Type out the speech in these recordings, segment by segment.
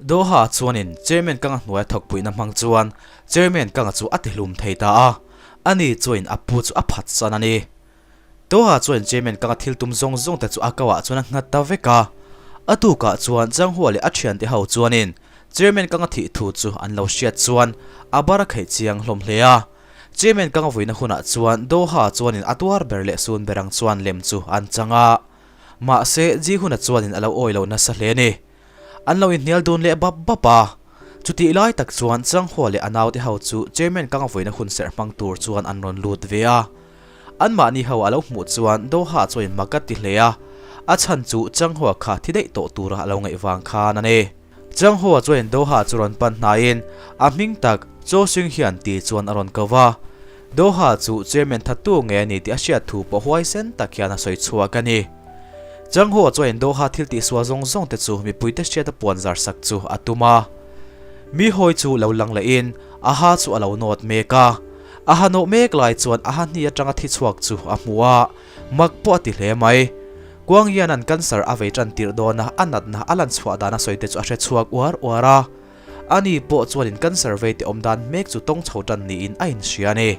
Doha chuanin Chairman Kanga hnuaia thawkpuihna hmang chuan Chairman Kanga chu a tihlum thei ta a, ani chuain a pu chu a phatsan a ni. Doha chuan Chairman Kanga thil tum zawng zawng te chu a kauah chuan a nghat ta vek a. A tukah chuan Changhua leh a thiante ho chuanin Chairman Kanga thih thu chu an lo hriat chuan a bar a kheih chiang hlawm hle a. Chairman Kanga vuina hunah chuan Doha chuanin a tuar ber leh sun ber ang chuan lem chu an chang a. Mahse, Ji-huna chuanin a lo awi lo nasa hle a ni. An lo inhnial dun leh bap bap a. Chutih lai tak chuan Changhua leh a naute ho chu Chairman Kanga vuina hun serh hmang tur chuan an rawn lut ve a. Anmahni ho a lo hmuh chuan Doha chuanin mak a ti hle a, a chhan chu Changhua kha thi daih tawh tura a lo ngaih vang khan a ni. Changhua chuanin Doha chu rawn pan hnaiin a hming tak Cho Sing Hian ti chuan a rawn ko va. Doha chu Chairman thattu nge a ni tih a hriat thu pawh huaisen tak hian a sawi chhuak a ni. Changho chuan Doha thil tihsual zawng zawng te chu mipuite hriata puan zar sak chu a tum a. Mi hawi chu lo lang lehin a ha chu a lo nawt mek a. A ha nawh mek lai chuan a ha hni atanga thi chhuak chu a hmu a, mak pawh a ti hle mai. Kuang hian an cancer a vei tan tirh dawn a, a natna a lan chhuah dan a sawi te chu a hre chhuak uar uar a. Ani pawh chuanin cancer vei te awm dan mek chu tawng chho tan niin a inhria a ni.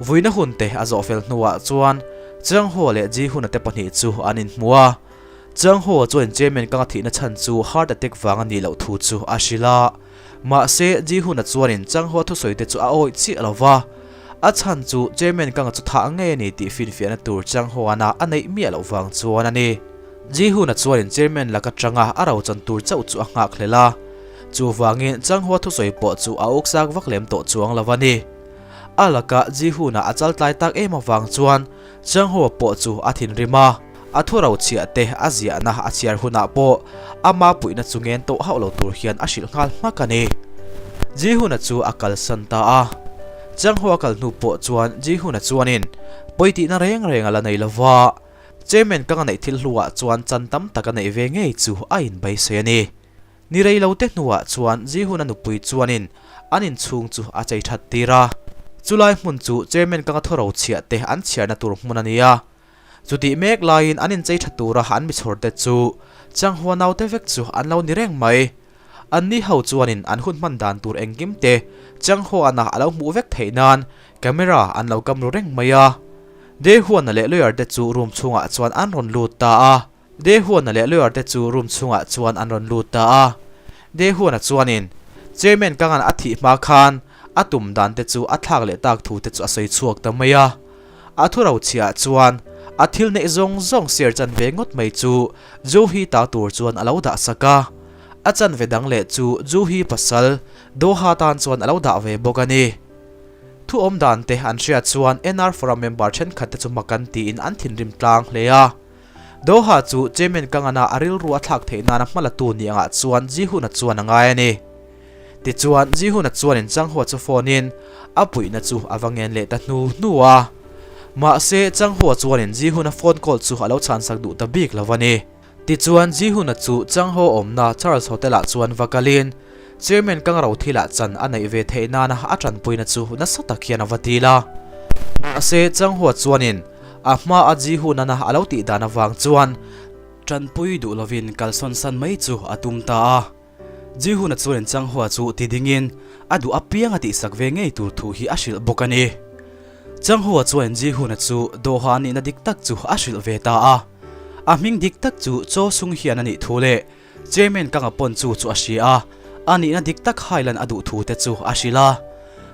Vuina hun te a zawh fel hnuah chuan Chiang Ho leh Ji Hun-a te pahnih chu an inhmu a. Chiang Ho chuan Chairman Kang-a thihna chhan chu heart attack vang a nih loh thu chu a hrilh a. Mahse, Ji Hun-a chuanin Chiang Ho-a thusawi te chu a awih chiah lo va. A chhan chu Chairman Kang-a chu thah ngei a ni tih finfiahna tur Chiang Ho-ana a neih miah loh vang chuan a ni. Ji Hun-a chuanin Chairman lak atanga a rochan tur chauh chu a nghak hlel a. Chuvangin Chiang Ho-a thusawi pawh chu a uksak vak lem tawh chuang lo a ni. A lakah Jihuna a chal tlai tak em avang chuan Changho pawh chu a thinrim a, a thu ro chhiah te a ziahna a chhiar hunah pawh ama puihna chu ngen tawh hauh lo tur hian a hrilh nghal hmak a ni. Jihuna chu a kalsan ta a. Changho a kal hnu pawh chuan Jihuna chuanin pawi tihna reng reng a la nei lova, Chairman ka nga neih thil hluah chuan chan tam tak a neih ve ngei chu a inbaisei a ni. Ni rei lo te hnuah chuan Jihuna nupui chuanin an inchhung chu a chei that tir a. Chulai hmun chu Chairman Kanga thawro chhiah te an chhiarna tur hmun a ni a. Chutih mek laiin an inchei tha tura an michhawr te chu Changhua naute vek chu an lo ni reng mai. Anni ho chuanin an hun hman dan tur engkim te Changhuana a lo hmuh vek theih nan camera an lo kam ru reng mai a. Dehuana leh lawyer te chu room chhungah chuan an rawn lut ta a. Dehuana leh lawyer te chu room chhungah chuan an rawn lut ta a. Dehuana chuanin, Chairman Kangan a thih hma khan a tum dan te chu a thlak leh tak thu te chu a sawi chhuak ta mai a. A thu ro chhiah chuan a thil neih zawng zawng share chan ve ngawt mai chu Juhi ta tur chuan a lo dah sak a. A chanve dang leh chu Juhi pasal Doha tan chuan a lo dah ve bawk a ni. Thu awm dan te an hriat chuan NR Forum member thenkhat te chu mak an tiin an thinrim tlang hle a. Doha chu Chairman Kangana a rilru a thlak theih nana hmalatu ni angah chuan Jihuna chuan a ngai a ni. Tichuan, Jihuna chuanin Changhua chu phone in a puihna chu a va ngen leh ta hnu hnu a. Mahse, Changhua chuanin Jihuna phone call chu a lo chhansak duh ta bik lo a ni. Tichuan, Jihuna chu Changho awmna Charles Hotel ah chuan va kalin Chairman Kang Rothila chan a neih ve theih nana a tanpuina chu nasa tak hian a va dil a. Mahse, Changhua chuanin A hma a ji hun ana a lo tih dan avang chuan tanpui duh lovin kalsawn san mai chu a tum ta a. Ji hun a chuan Changhua chu ti dingin a duh apiang a tihsak ve ngei tur thu hi a hrilh bawk a ni. Changhua chuan Ji hun a chu Doha nihna dik tak chu a hrilh ve ta a. A hming dik tak chu Cho Sung hian a nih thu leh Chairman Kanga pawn chu chu a hria a, a nihna dik tak hailan a duh thu te chu a hrilh a.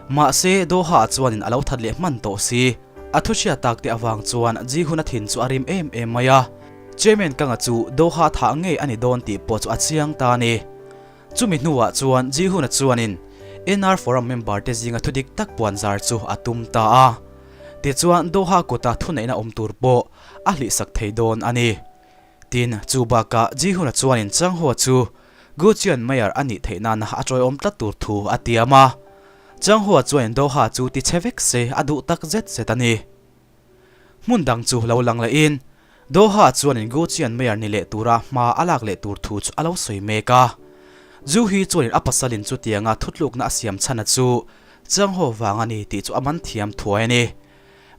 Mahse Doha chuanin a lo that leh hman tawh si. A thu hriat tak te avang chuan Jihun a thin chu a rim em em mai a, Chairman Kanga chu Doha thah ngei a ni dawn tih pawh chu a chiang ta a ni. Chumi hnuah chuan Jihun-a chuanin NR Forum member te zinga thu dik tak puan zar chu a tum ta a. Tichuan Doha kuta thuneihna awm tur pawh a hlihsak thei dawn a ni. Tin, chu bakah Jihun-a chuanin Changhua chu Gucheon Mayor a nih theih nana a tawiawm tlat tur thu a tiam a. Changhua chuan Doha chu ti chhe vek se a duh tak zet zet a ni. Hmun dang chu lo lang lehin Doha chuanin Gucheon Mayor ni leh tura hma a lak leh tur thu chu a lo sawi mek a. Juhi chuanin a pasalin chutianga thutlukna a siam chhana chu Changho vang a ni tih chu a man thiam thuai a ni.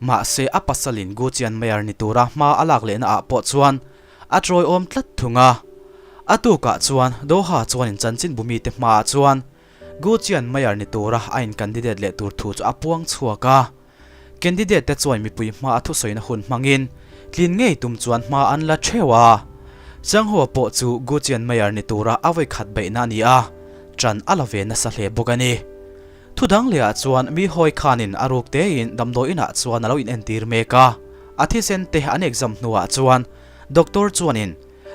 Mahse a pasalin Gucheon Mayor ni tura hma a lak lehna ah pawh chuan a tawiawm tlat thung a. A tukah chuan Doha chuanin chanchinbu mite hmaah chuan Guccian Mayor ni tura a in candidate leh tur thu chu a puang chhuak a. Candidate te chuan mipui hma a thusawina hun hmangin tlin ngei tum chuan hma an la theuh a. Changhua pawh chu Guccian Mayor ni tura a vawikhat beihna a ni a, ṭan a la ve nasa hle bawk a ni. Thu dang lehah chuan mi hawi khanin a ruk tein damdawi inah chuan a lo inentir mek a, a thisen te an exam hnuah chuan doctor chuanin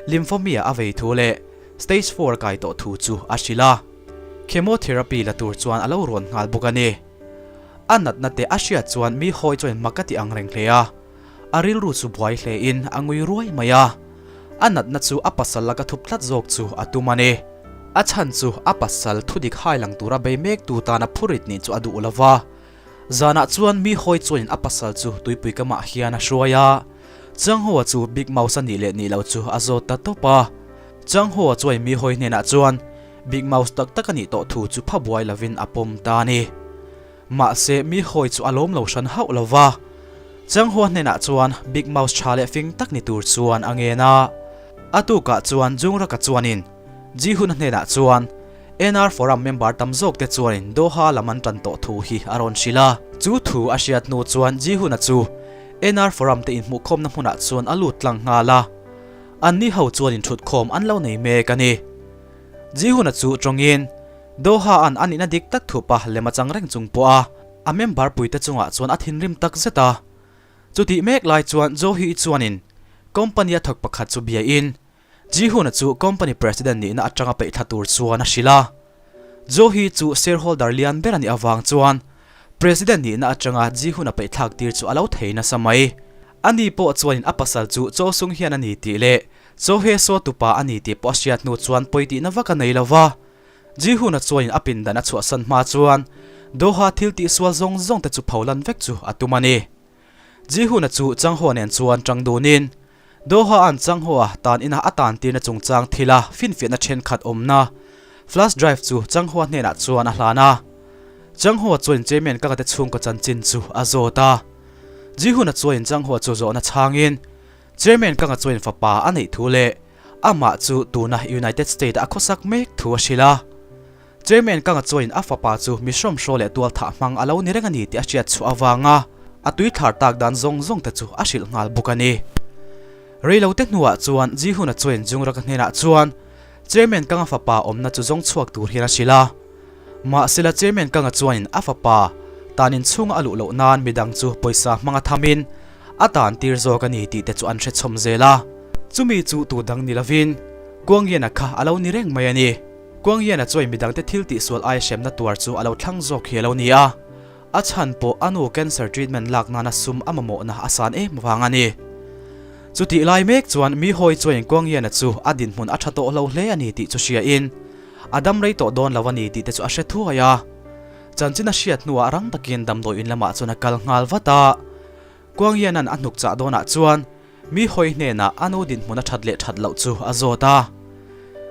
Lymphomia a vei thu leh stage four kai tawh thu chu a hrilh a, chemotherapy la tur chuan a lo rawn nghal bawk a ni. A natna te a hriat chuan mi hawi chuan mak a ti ang reng hle a, a rilru chu buai hle in a ngui ruai mai a. A natna chu a pasal laka thup tlat zawk chu a tum a ni. A chhan chu a pasal thudik hai lang tura bei mek tu tana phurit nih chu a duh lo va. Zanah chuan mi hawi chuanin a pasal chu tuipui kamah hian a hruai a. Changhoa chu Big Mouse a nih leh nih loh chu a zawt ta tawp a. Changhoa chuain mi hawi hnenah chuan Big Mouse tak tak a nih tawh thu chu pha buai lovin a pawm ta a ni. Mahse mi hawi chu a lawm lo hran hauh lo va. Changhua hnenah chuan Big Mouse tha leh fing tak ni tur chuan a ngen a. A tukah chuan Jungraka chuanin Ji-hun-a hnenah chuan NR Forum member tam zawk te chuanin Doha lam an tan tawh thu hi a rawn hrilh a. Chu thu a hriat hnu chuan Ji-hun-a chu NR Forum te inhmuhkhawmna hmunah chuan a lut tlang nghal a. Anni ho chuanin thutkhawm an lo nei mek a ni. Ji-hun-a chu tawngin Doha-a'n a nihna dik tak thupa lem a chang reng chung pawh a, a member puite chungah chuan a thinrim tak zet a. Chutih mek lai chuan Johi-i chuanin company a thawk pakhat chu biain Ji-hun-a chu company president nihna atanga peih thla tur chuan a hrilh a. Johi chu shareholder lian ber a nih avang chuan president nihna atanga Ji-hun-a peih thlak tir chu a lo thei nasa mai. Ani pawh chuanin a pasal chu Cho Sung hian a ni tih leh Cho Hye Soo tupa a ni tih pawh a hriat hnu chuan pawi tihna vak a nei lo va. Ji-hun-a chuanin a pindan a chhuahsan hma chuan Doha thil tihsual zawng zawng te chu pholan vek chu a tum a ni. Ji-hun-a chu Chang-ho nen chuan tang dunin Doha-a'n Chang-ho-a tan ina a tan tirna chungchang thila finfiahna thenkhat awmna flash drive chu Chang-ho-a hnenah chuan a hlan a. Chang-ho-a chuanin Chairman ka te chhungkaw chanchin chu a zawt a. Ji-hun-a chuanin Chang-ho-a chu zawhna chhangin Chairman Kanga chuanin fapa a neih thu leh amah chu tuna United State-a a khawsak mek thu a hrilh a. Chairman Kanga chuanin a fapa chu mi hrawmhraw leh tualthah hmang a lo ni reng a ni tih a hriat chhuah avanga a tuithlar tak dan zawng zawng te chu a hrilh nghal bawk a ni. Reilote hnuah chuan Ji-hun-a chuanin Jungraka hnenah chuan Chairman Kanga fapa awmna chu zawng chhuak tur hian a hrilh a. Mahsela Chairman Kanga chuanin a fapa tan inchhunga a luh loh nan midang chu pawisa hmanga thamin a tan tir zawk a ni tih te chu an hre chhawm zel a. Chumi chu tu dang ni lovin Guangyan-a kha a lo ni reng mai a ni. Guangyan-a chuan midangte thil tihsual aia hremna tuar chu a lo thlang zawk hi a lo ni a. A chhan pawh a nu cancer treatment lak nana sum a mamawhna a san em vang a ni. Chutih lai mek chuan mi hawi chuain Guangyan-a chu a dinhmun a tha tawh lo hle a ni tih chu hriain A dam rei tawh dawn lo a ni tih te chu a hre thuai a. Chanchin a hriat hnuah rang takin damdawi in lamah chuan a kal nghal vat a. Kuanghianan a hnuk chah dawnah chuan mi hawi hnenah a nu dinhmun a that leh that loh chu a zawt a.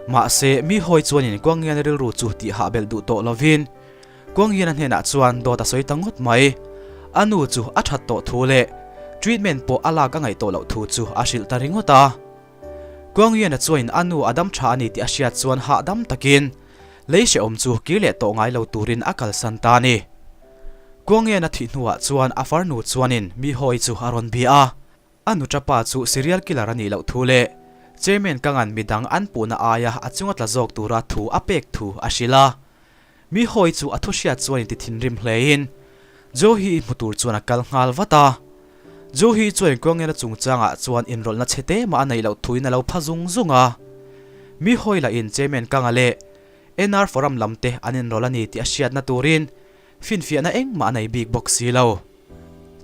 Mahse, mi hawi chuanin Kuanghiana rilru chu tih hah belh duh tawh lovin Kuanghiana hnenah chuan dawt a sawi ta ngawt mai. A nu chu a that tawh thu leh treatment pawh a lak a ngaih tawh loh thu chu a hrilh ta ringawt a. Kuangyiana chuain a nu a dam tha a ni tih a hriat chuan hahdam takin lei hrehawm chu kir leh tawh ngai lo turin a kalsan ta a ni. Kuangyiana thih hnuah chuan a farnu chuanin mi hawi chu a rawn bia a. A nuṭa pa chu serial killer a nih loh thu leh Chairman Kangan midang an puhna aia a chunga tla zawk tura thu a pek thu a hrilh a. Mi hawi chu a thu hriat chuan inti thinrim hlein Joe hi hmu tur chuan a kal nghal vat a. Joe hi chuan Kuangena chungchangah chuan inrawlhna chhe te mah a neih loh thuin a lo pha zung zung a. Mi hawi lahin Chairman Kanga leh NR Forum lam te an inrawlh a ni tih a hriatna turin finfiahna engmah a nei bik bawk si lo.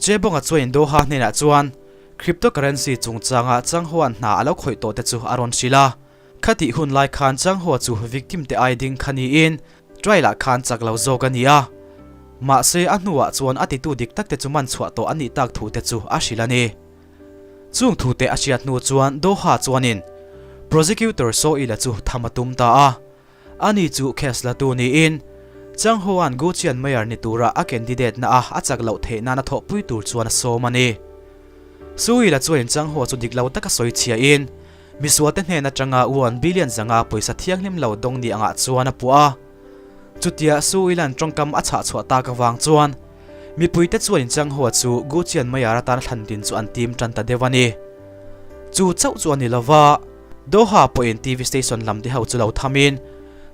Chebonga chuan Doha hnenah chuan cryptocurrency chungchanga Changhoa'n hna a lo khawih tawh te chu a rawn hrilh a. Khatih hun lai khan Changhua chu victim te ai ding kha niin trial ah khan chak lo zawk a ni a. Mahse a hnuah chuan a titu dik tak te chu man chhuah tawh a nih tak thu te chu a hrilh a ni. Chung thu te a hriat hnu chuan Doha chuanin Prosecutor Saw-ila chu tham a tum ta a. Ani chu case la tu niin Changhoa'n Guchian Mayor ni tura a candidate na a a chak loh theih nana thawhpui tur chuan a sawm a ni. Saw-ila chuanin Changhoa chu dik lo taka sawi chhiahin. Misualte hnen atanga won billion 500 pawisa thianghlim lo dawng ni angah chuan a puah a. Chutia Su Yilan tawngkam a chhah chhuah tak avang chuan mipuite chuan Chang Hua chu Guqian Mayar atan thlan din chu an tim tan ta deuh a ni. Chu chauh chu a ni lova, Doha pawhin TV station lam te ho chu lo thamin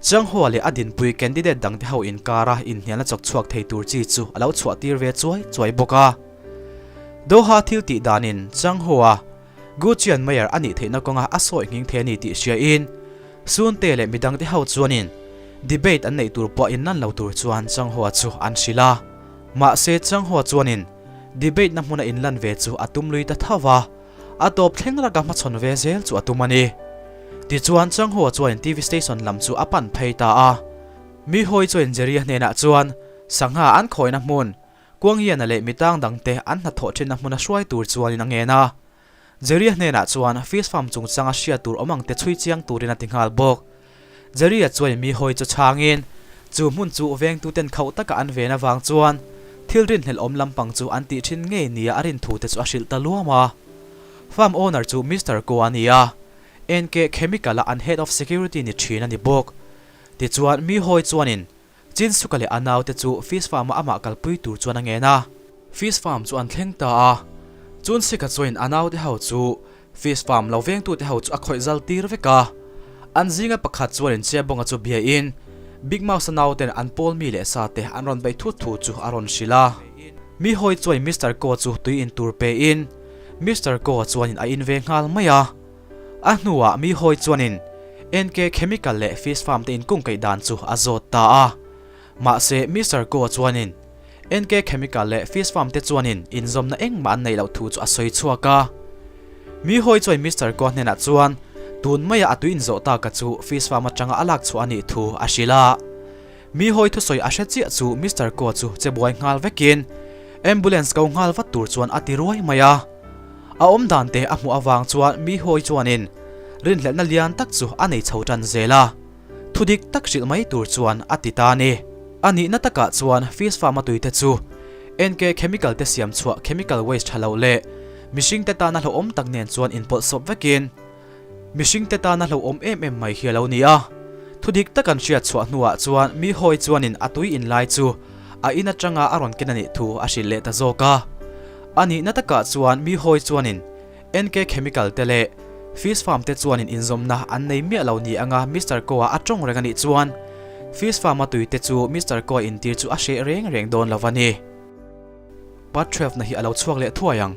Chang Hua leh a dinpui candidate dang te ho inkara inhnialna chawk chhuak thei tur chi chu a lo chhuah tir ve chuai chuai bawk a. Doha thil tih danin Chang Hua Guqian Mayor a nih theihna kawnga a sawi nghing thei a ni tih hriain Sunte leh midangte ho chuanin debate an neih tur pawh inlan lo tur chuan Changhua chu an hrilh a. Mahse Changhua chuanin debate na hmuna inlan ve chu a tum lui ta tho va, a tawp thleng raka hmachhawn ve zel chu a tum a ni. Tichuan Changhua chuanin TV station lam chu a pan phei ta a. Mi hawi chuanin Jerry-a hnenah chuan sangha an khawina hmun, Kuanghiana leh mitang dangte an hnathawh thinna hmuna hruai tur chuanin a ngen a. Jerry-a hnenah chuan fish farm chungchanga hriat tur awm ang te chhui chiang turin a ti nghal bawk. Jerry-a chuan mi hawi chu chhangin, chu hmun chu vengtuten khauh taka an ven avang chuan thil rinhlelh awm lampang chu an tih thin ngei nia a rin thu te chu a hrilh ta luam a. Farm owner chu Mister Ko a ni a, NK Chemical-a an head of security ni thin a ni bawk. Tichuan mi hawi chuanin Chinsuka leh a naute chu fish farm-a amah kalpui tur chuan a ngen a. Fish farm chu an thleng ta a, Chunsika chuanin a naute ho chu fish farm lo vengtute ho chu a khawih zal tir vek a. An zinga pakhat chuanin Chiabawnga chu biain Big Mouse-a nauten an pawl mi leh sate an rawn beih thut thu chu a rawn hrilh a. Mi hawi chuanin Mister Ko chu tui in tur pein Mister Ko chuanin a in ve nghal mai a. A hnuah mi hawi chuanin NK Chemical leh Fish Farm te inkungkaih dan chu a zawt ta a. Mahse Mister Ko chuanin NK Chemical leh Fish Farm te chuanin inzawmna engmah an neih loh thu chu a sawi chhuak a. Mi hawi chuan Mister Ko hnenah chuan tun maia a tui inzawh taka chu Fish Farm atanga a lak chhuah a nih thu a hrilh a. Mi hawi thusawi a hre chiah chu Mister Ko chu che buai nghal vekin ambulance ko nghal vat tur chuan a ti ruai mai a. A awm dan te a hmuh avang chuan mi hawi chuanin rinhlelhna lian tak chu a nei chho tan zel a, thu dik tak hrilh mai tur chuan a ti ta a ni. A nihna takah chuan fish farm a tuite chu NK chemical te siam chhuah chemical waste tha lo leh mihringte tana hlauhawm tak nen chuan inpawlh sawp vekin Mihringte tana hlauhawm em em mai hi a lo ni a. Thudik tak an hriat chhuah hnuah chuan mi hawi chuanin a tui in lai chu a in atanga a rawn ken a nih thu a hrilh leh ta zawk a. A nihna takah chuan mi hawi chuanin NK Chemical te leh Fish Farm te chuanin inzawmna an nei miah lo ni anga Mister Ko-a a tawng reng a nih chuan Fish Farm-a tui te chu Mister Ko-a intir chu a hreh reng reng dawn lo a ni. Part 12 na hi a lo chhuak leh thuai ang.